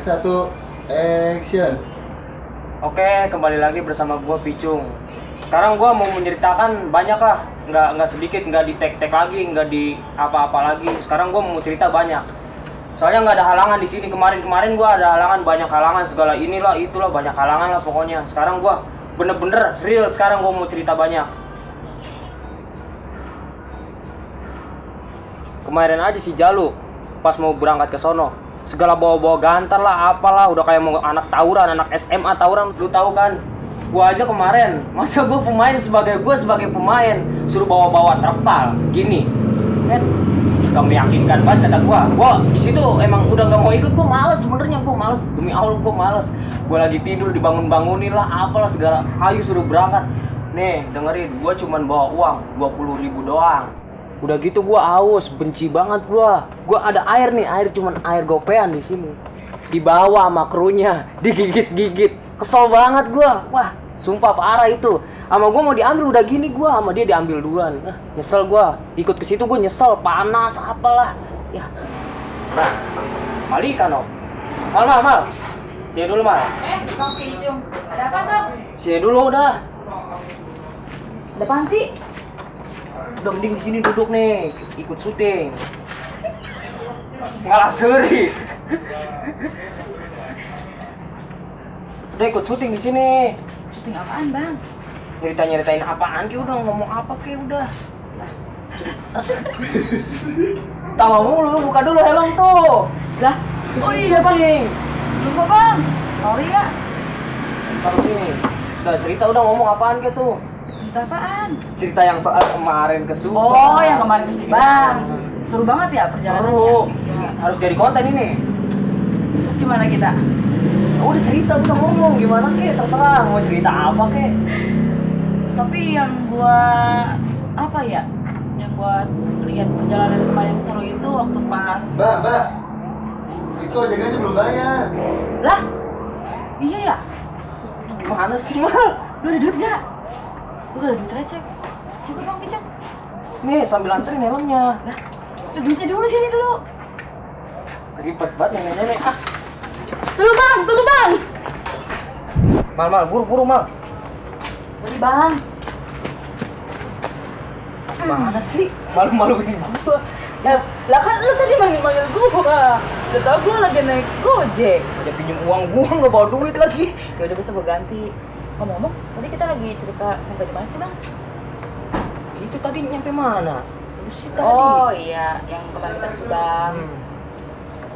satu, action. Oke, kembali lagi bersama gua Picung. Sekarang gua mau menceritakan banyak lah, nggak sedikit, nggak di tek lagi, nggak di apa-apa lagi. Sekarang gua mau cerita banyak. Soalnya nggak ada halangan di sini. Kemarin gua ada halangan, banyak halangan segala inilah itulah, banyak halangan lah pokoknya. Sekarang gua bener-bener real. Sekarang gua mau cerita banyak. Kemarin aja si Jalu pas mau berangkat ke sono, segala bawa-bawa gantar lah, apalah, udah kayak mau anak tawuran, anak SMA tawuran, lu tahu kan? Gua aja kemarin, masa gua sebagai pemain suruh bawa-bawa terpal gini, gak meyakinkan banget kata gua di situ emang udah gak mau ikut. Gua males sebenarnya, gua males, demi Allah gua males. Gua lagi tidur dibangun-bangunin lah, apalah segala, ayo suruh berangkat. Nih dengerin, gua cuman bawa uang 20.000 doang. Udah gitu gua haus, benci banget gua ada air nih, cuman air gopean di sini. Dibawa sama krunya, digigit-gigit. Kesel banget gua. Wah, sumpah parah itu. Sama gua mau diambil udah gini gua, sama dia diambil duluan. Nyesel gua. Ikut ke situ gua nyesel, panas apalah. Ya. Nah, Malika no. Mal. Sini dulu, Mal. Bang Picung. Ada apa, Bang? Sini dulu udah. Ada apaan sih? Udah mending di sini duduk nih, ikut syuting. Ngalah seri. Udah ikut syuting di sini. Syuting apaan, Bang? Nyeritain apaan ki, udah ngomong apa ki udah. Tawa mulu, buka dulu helm tuh. Lah, oh iya, Bang. Lupa, Bang. Sorry ya. Taruh sini. Udah cerita, udah ngomong apaan ki tuh? Cerita apaan? Cerita yang soal kemarin ke Subang. Oh, yang kemarin ke Subang. Seru banget ya perjalanannya. Seru. Harus jadi konten ini. Terus gimana kita? Udah cerita, udah ngomong gimana ki, terserah mau cerita apa ki. Tapi yang gua apa ya? Yang gua lihat perjalanan kemarin yang seru itu waktu pas. Mbak. Itu ojeknya belum bayar. Lah? Iya ya? Gimana sih, Mal? Lu ada duit gak? Gua gak ada duit receh. Coba Bang Picung. Nih, sambil anterin helmnya. Lah, duitnya dulu sini dulu. Ribet banget nenek-nenek. Tunggu Bang. Mal, buru-buru, Mal. Beli Bang. Mana sih? Malu-maluin gua. Lah kan lu tadi manggil gua. Udah tau gua lagi naik Gojek. Udah pinjem uang gua, nggak bawa duit lagi. Ya udah bisa gua ganti. Ngomong-ngomong, tadi kita lagi cerita sampai di mana sih, Bang? Itu tadi nyampe mana? Lu sih tadi. Oh iya, yang kemarin kita ke Subang.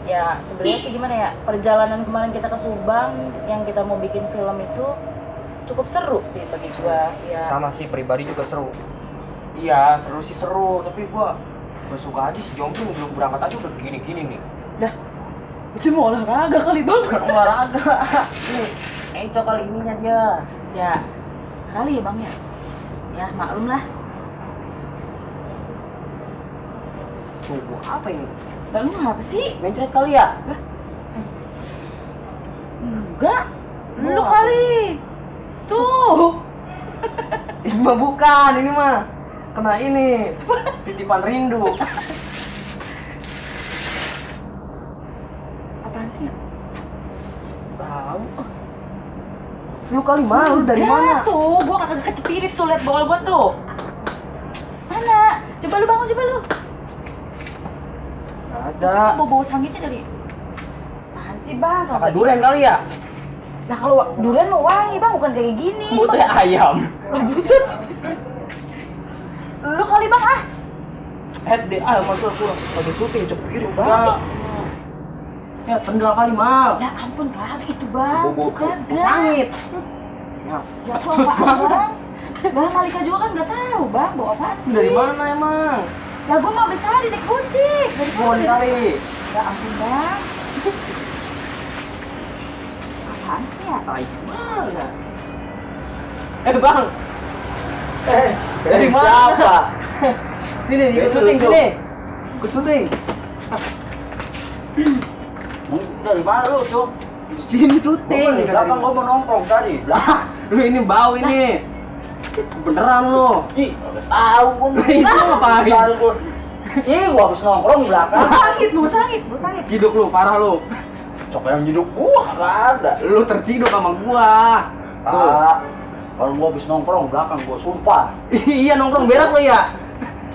Ya sebenarnya sih gimana ya, perjalanan kemarin kita ke Subang yang kita mau bikin film itu cukup seru sih bagi gua. Ya. Sama sih, pribadi juga seru. Iya, seru sih seru, tapi gua suka aja si Jomping belum berangkat aja udah gini-gini nih. Dah, itu mau olahraga kali Bang. Olahraga. Nih, kali ininya dia. Ya, kali ya Bang ya. Ya maklum lah. Tunggu apa ini? Lalu apa sih? Mencret kali ya? Enggak. Lu Oh. kali. Tuh. Ini mah bukan, ini mah kena ini titipan rindu. Apaan sih ya? Tahu. Lu kali malu dari mana? Tuh, gua kagak kecepirit tuh, liat bawal gua tuh. Mana? Coba lu bangun, coba lu. Ada. Bau-bau sangitnya dari. Apaan sih Bang? Apa durian kali ya? Nah kalau durian lo wangi Bang, bukan kayak gini. Putih ayam. Lah buset. Lu kali Bang ah. Head deh, masuk kurang. Lagi syuting cepet Bang. Ya tendal kali mal. Ya ampun kagak itu Bang. Bobo Kagak. sangit. Ya apaan Bang? Lah Malika juga kan nggak tahu Bang, bawa apaan sih? Dari mana emang? Lah gua mau habis tadi naik Gojek. Dari Mohon kali. Ya ampun Bang. Apaan sih ya? Tai mana? Bang. Dari mana? Siapa? Sini, ikut Betul, syuting betul. sini. Ikut syuting. Dari mana lu, Cuk? Sini syuting. Di belakang gua mau nongkrong tadi. Lah, lu ini bau ini. Beneran lu. Ih, udah tahu gua. Itu ngapain? Ih, gua habis nongkrong di belakang. Bau sangit. Ciduk lu, parah lu. Siapa yang nyiduk gua? Nggak ada. Lu terciduk sama gua. Ah, kalau gua habis nongkrong belakang gua sumpah. Iya nongkrong berak lu ya.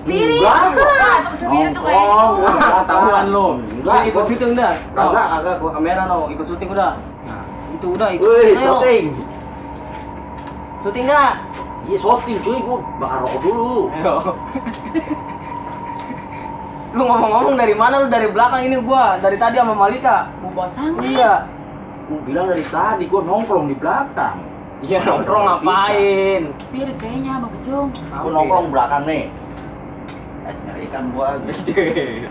Piring. Enggak. Itu kecubir tuh kayak Nongkrong, itu. gua Ketahuan lu. Enggak, Ikut gua- syuting dah. Kagak. Gua kamera no, ikut syuting udah. Nah. Itu udah ikut. Wih, Ayo. syuting. Syuting enggak? Iya, syuting cuy, gua bakar rokok dulu. Ayo. Lu ngomong-ngomong dari mana lu? Dari belakang ini gua, dari tadi sama Malika. Mau buat sangit. Iya. Gua bilang dari tadi gua nongkrong di belakang. Iya nongkrong ngapain? Piring kayaknya Bang Picung. Gua nongkrong belakang nih. Nyari ikan gua mancing.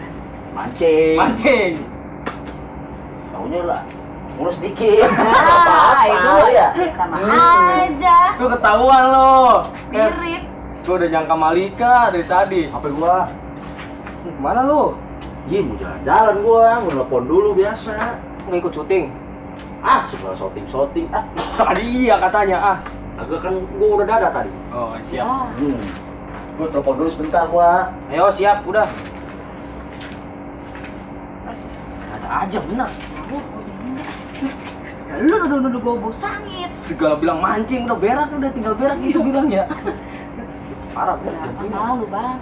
Mancing. Taunya lah, mulus sedikit. Nah, itu ya. sama aja. Lu ketahuan lo. Pirit. Gua udah jangka Malika dari tadi. Apa gua? Mana lu? Iya, mau jalan-jalan gua, mau telepon dulu biasa. Nggak ikut syuting? Ah, segala shooting. Ah, Tadi iya katanya ah. agak kan gua udah dada tadi. Oh siap. Ah, Gua telepon dulu sebentar gua. Ayo siap udah. Ada aja bener. lu udah bau sangit. Segala bilang mancing udah berak udah tinggal berak gitu bilang ya. Parah Ya, bener. malu Bang.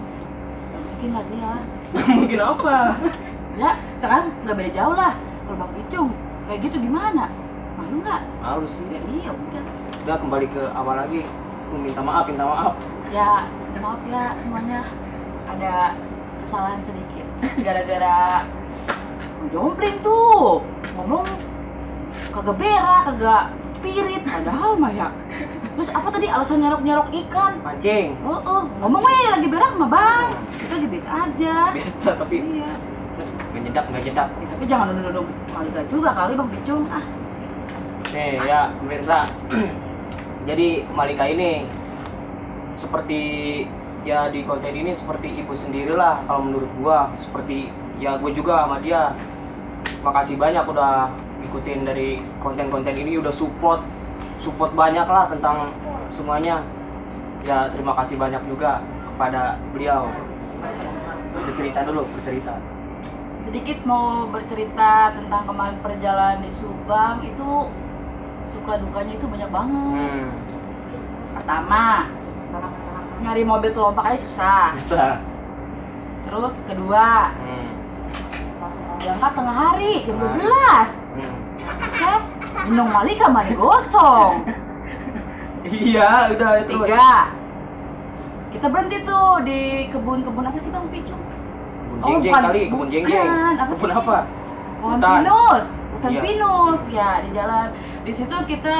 Mungkin lagi ya. Mungkin apa? Ya, sekarang nggak beda jauh lah. Kalau Bang Picung kayak gitu gimana? Malu nggak? Malu sih. Ya, iya udah. Udah kembali ke awal lagi. Lu minta maaf. Ya, maaf ya semuanya. Ada kesalahan sedikit. Gara-gara jompling tuh. Ngomong kagak berak, kagak pirit. Padahal mah ya. Terus apa tadi alasan nyarok ikan? Mancing. Ngomong weh lagi berak mah Bang. Kita lagi biasa aja. Biasa tapi Iya. nggak jedak. Tapi jangan nuduh-nuduh Malika juga kali Bang Picung. Ah, Nih ya pemirsa. Jadi Malika ini seperti ya di konten ini seperti ibu sendirilah kalau menurut gua, seperti ya gue juga sama dia. Makasih banyak udah ikutin dari konten-konten ini, udah support banyak lah tentang semuanya. Ya terima kasih banyak juga kepada beliau. Bercerita. sedikit mau bercerita tentang kemarin perjalanan di Subang itu suka dukanya itu banyak banget. Pertama, nyari mobil kelompak aja susah. Bisa. Terus kedua, berangkat tengah hari jam 12. Set, jenong Malika mah digosong. Iya, udah itu. Tiga, kita berhenti tuh di kebun apa sih Bang Picung? Kebun jeng-jeng. Bukan, apa sih? Kebun apa? Pohon Hutan. pinus, hutan Iya. pinus ya di jalan. Di situ kita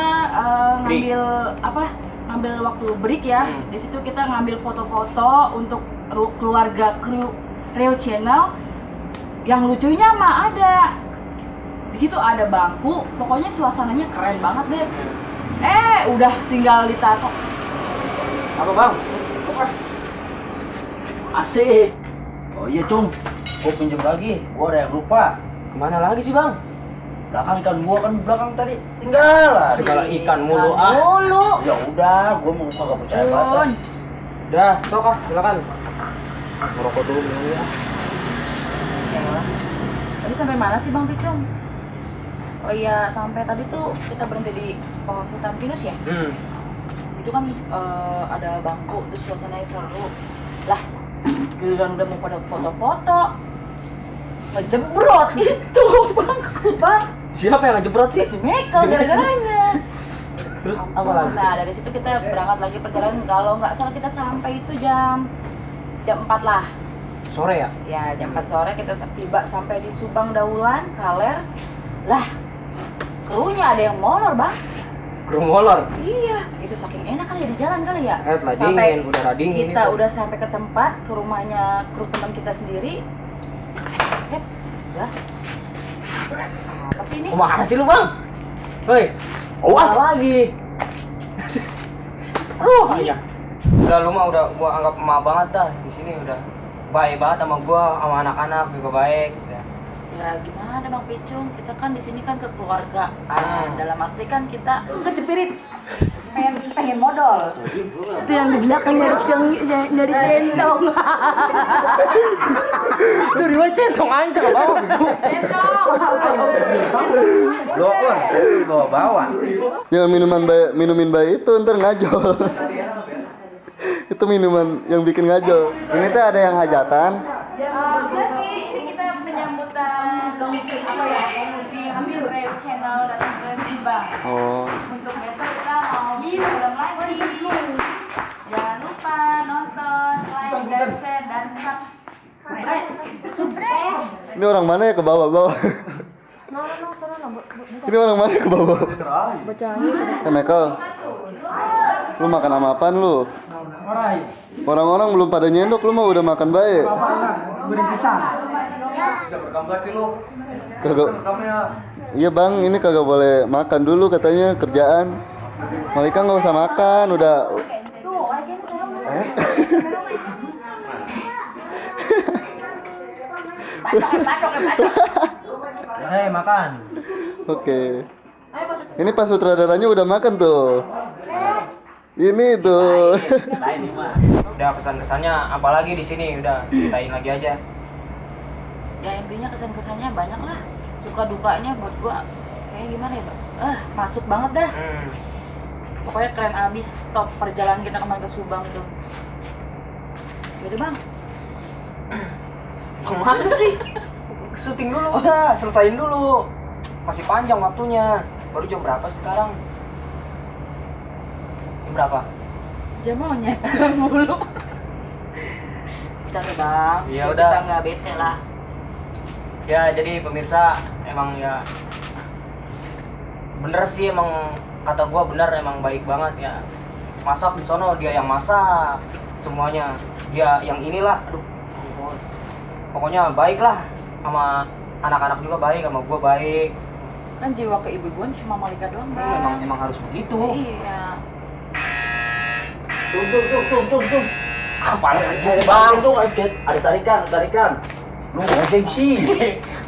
ngambil waktu break ya. Di situ kita ngambil foto-foto untuk keluarga kru Rio Channel. Yang lucunya mah ada. Di situ ada bangku, pokoknya suasananya keren banget deh. Udah tinggal ditato. Apa bang? Asik. Oh iya, Cung. Gua pinjam lagi. Gua ada yang lupa. Kemana lagi sih bang? Belakang ikan gua kan belakang tadi tinggal. Segala ikan mulu ah. Mulu. Ya udah, gua mau kagak percaya banget. Udah, sok ah, silakan. Merokok dulu ya. Tadi sampai mana sih Bang Picung? Oh iya, sampai tadi tuh kita berhenti di pohon hutan pinus ya. Itu kan ada bangku, terus suasananya seru. Lah, giliran udah mau pada foto-foto, ngejebrot itu bangku Bang. Siapa yang ngejebrot sih? Si Michael gara-garanya. Terus apa lagi? Nah, dari situ kita berangkat lagi perjalanan. Kalau nggak salah kita sampai itu jam 4 lah. Sore ya? Ya, jam 4 sore kita tiba sampai di Subang Daulan, Kaler. Lah, krunya ada yang molor, Bang. Kru molor. Iya, itu saking enak kali ya di jalan kali ya. Lah Sampai dingin, udara dingin. kita itu. udah sampai ke tempat, ke rumahnya kru teman kita sendiri. Udah. Apa sih ini? Kemana sih lu bang? Hei, apa lagi? Iya. Udah lu mah udah gua anggap emak banget dah di sini udah baik banget sama gua, sama anak-anak juga baik. Ya gimana Bang Picung, kita kan di sini kan kekeluargaan. Hmm. Dalam arti kan kita kecepirit pengen modal. Itu yang di belakang nyari gendong. Sorry. beli centong aja ke bawah. Lo kan bawa. Yang minumin bayi itu ntar ngajol. Itu minuman yang bikin ngajol. Ini tuh ada yang hajatan. Enggak sih, ini kita penyambutan apa ya? Diambil Rio Channel datang ke Subang. Oh. Untuk besok kita mau film lagi. Jangan lupa nonton, like, dan share, dan subscribe. Ini orang mana ya ke bawah-bawah? Ini orang mana ke bawah? Michael. Lu makan sama apaan lu? Orang-orang belum pada nyendok, lu mah udah makan baik. Kagak. Iya bang, ini kagak boleh makan dulu katanya kerjaan. Malika nggak usah makan, udah. Hei, makan. Oke. Ini pas sutradaranya udah makan tuh. Ini tuh. Lain nih mah. Udah kesan-kesannya apalagi di sini udah ceritain lagi aja. Ya intinya kesan-kesannya banyak lah. Suka dukanya buat gua kayak gimana ya bang? Masuk banget dah. Pokoknya keren abis. Top perjalanan kita kemarin ke Subang itu. Yaudah bang. Kemana sih? Syuting dulu udah, selesain dulu. Masih panjang waktunya. Baru jam berapa sih sekarang? Jam berapa? Jam monyet mulu. Bentar bang. Iya, biar udah. Kita nggak bete lah. Ya jadi pemirsa emang ya bener sih, emang kata gua bener, emang baik banget ya. Masak di sono dia yang masak semuanya, dia yang inilah, aduh ampun. Pokoknya baik lah, sama anak-anak juga baik, sama gua baik. Kan jiwa keibu-ibuan cuma Malika doang bang. Emang harus begitu. Iya. Tung. Apaan lagi sih Bang, bang? tuh ada tarikan. Lu ngojek sih.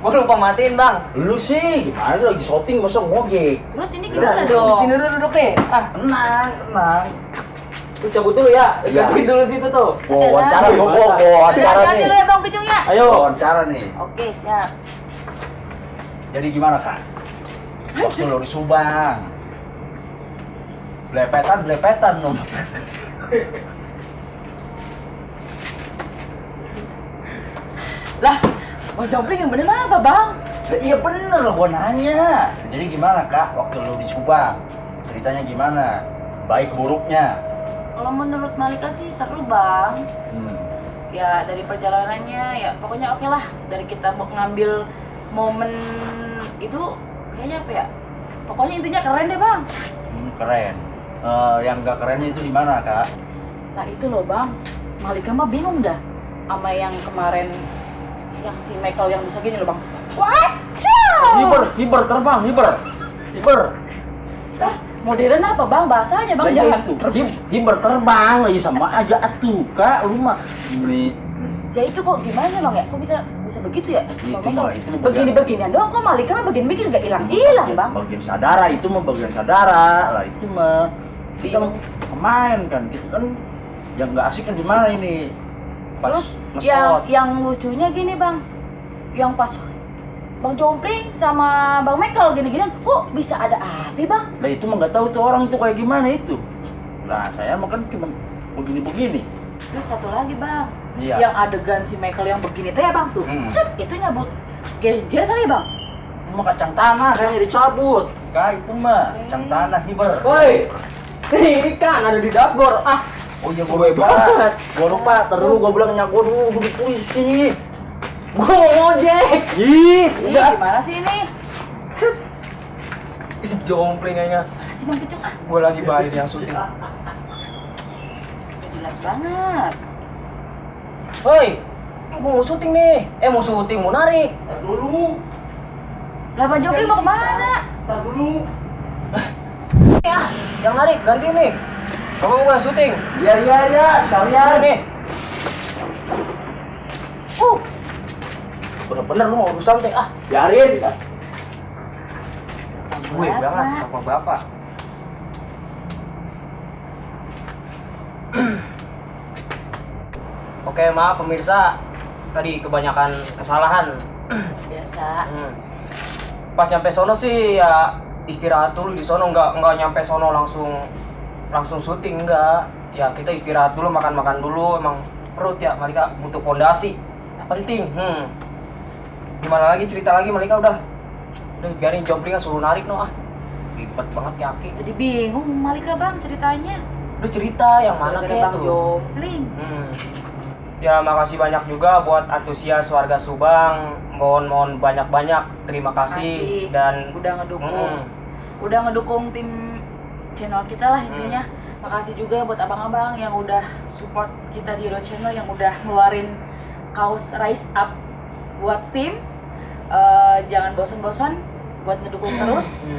Gua lupa matiin bang. Lu sih gimana sih lagi syuting masa ngojek? Terus ini Udah, gimana di dong? sini duduk nih. Tenang. Lu cabut dulu ya. Iya. Ganti dulu situ tuh. Wawancara nih, wawancara Ganti nih. dulu ya bang Picung ya. Ayo, wawancara nih. Oke siap. Jadi gimana Kak? Waktu lo di Subang. Blepetan dong. Lah, Bang Jompling yang bener apa bang? Iya bener lah gua nanya. Jadi gimana Kak waktu lo di Subang? Ceritanya gimana? Baik buruknya? Kalau menurut Malika sih seru bang. Ya dari perjalanannya ya pokoknya oke lah. Dari kita mau ngambil momen itu kayaknya apa ya? Pokoknya intinya keren deh bang. Keren. Yang gak kerennya itu di mana Kak? Nah itu loh bang, Malika mah bingung dah sama yang kemarin yang si Michael yang bisa gini loh bang. Hiber terbang, hiber. Modern apa bang bahasanya bang? Lah Jangan itu, hiber terbang lagi sama aja atuh Kak, lu mah beli. Ya itu kok gimana bang ya? Kok bisa begitu ya? Itu Bang, mah, Michael? itu mah Begini-beginian doang kok Malika mah begini-begini gak hilang-hilang bang. Bagian sadara itu mah bagian sadara lah itu mah. Kita pemain kan, kita kan yang nggak asik kan di mana ini? Pas Terus nge-shot. yang lucunya gini bang, yang pas Bang Jompling sama Bang Michael gini-ginian, kok bisa ada api bang? Lah itu mah nggak tahu tuh orang itu kayak gimana itu. Lah saya mah kan cuma begini-begini. Terus satu lagi bang, Iya. yang adegan si Michael yang begini teh bang tuh, cet itu nyabut genjer kali ya bang? Itu mah kacang tanah kayaknya dicabut. Kak itu mah kacang tanah hiber. Woi, ini ikan ada di dashboard. Oh iya gua banget. Gua lupa, terus gua bilang nyak gua dulu begitu di sini. Gua mau ngojek. Ih, Ini udah. gimana sih ini? Jompling aja. Mana sih bang Picung? Gua lagi bayar yang syuting. Jelas banget. Woi, gua mau syuting nih. Mau syuting, mau narik. Tar dulu. Lah Bang Jompling mau kemana? Tar dulu. Ya, yang narik ganti nih. Kamu gua syuting. Iya, sekalian. Nih. Bener-bener lu mau urusan teh. Biarin. Gue banget sama bapak. Oke, maaf pemirsa. tadi kebanyakan kesalahan. Biasa. Pas nyampe sono sih ya istirahat dulu di sono, nggak nyampe sono langsung syuting, enggak. Ya kita istirahat dulu, makan dulu, emang perut ya Malika butuh fondasi penting. Gimana lagi cerita lagi Malika, udah biarin jomplingan suruh narik no, ribet banget kaki. Jadi bingung Malika bang ceritanya. Udah cerita yang mana Gara-gara kayak bang tuh. jompling. Ya makasih banyak juga buat antusias warga Subang. Mohon banyak-banyak terima kasih dan udah ngedukung tim channel kita lah intinya. Makasih juga buat abang-abang yang udah support kita di Rio Channel, yang udah ngeluarin kaos Rise Up buat tim. Jangan bosan-bosan buat ngedukung terus.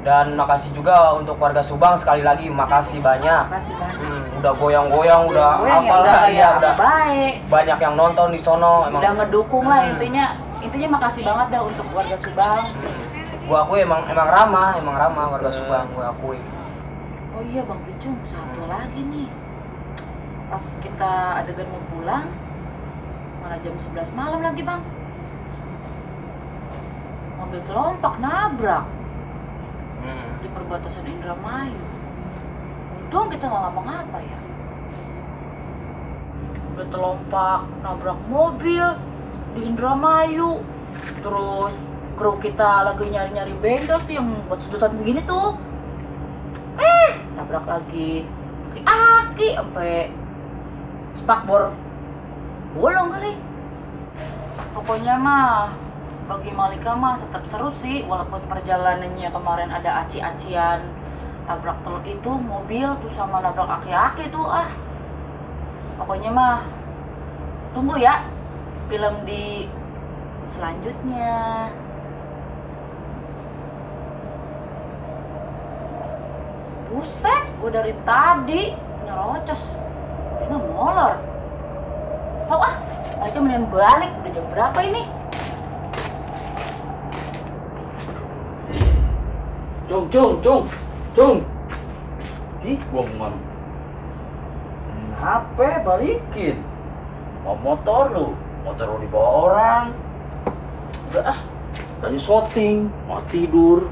Dan makasih juga untuk warga Subang, sekali lagi makasih banyak. Makasih banyak. Udah goyang-goyang, udah apalah ya, udah baik. banyak yang nonton di sono, emang Udah ngedukung lah intinya makasih banget dah untuk warga Subang. gua akui emang ramah warga Subang, gua akui. Oh iya Bang Picung, satu lagi nih. Pas kita adegan mau pulang, malah jam 11 malam lagi Bang. Mobil telompak nabrak di perbatasan Indramayu. Untung kita nggak ngapa-ngapa ya. Mobil telompak nabrak mobil di Indramayu. Terus kru kita lagi nyari-nyari bengkel tuh yang buat sedotan begini tuh. Nabrak lagi aki sampai spakbor bolong kali. Pokoknya mah bagi Malika mah tetap seru sih, walaupun perjalanannya kemarin ada aci-acian nabrak itu mobil tuh sama nabrak aki-aki tuh Pokoknya mah tunggu ya film di selanjutnya. Buset, gue dari tadi nyerocos, dia mah molor. Tau mereka mendingan balik, udah jam berapa ini? Cung. Ih, gua mau HP balikin. Mau motor lu dibawa orang. Udah tadi syuting, mau tidur.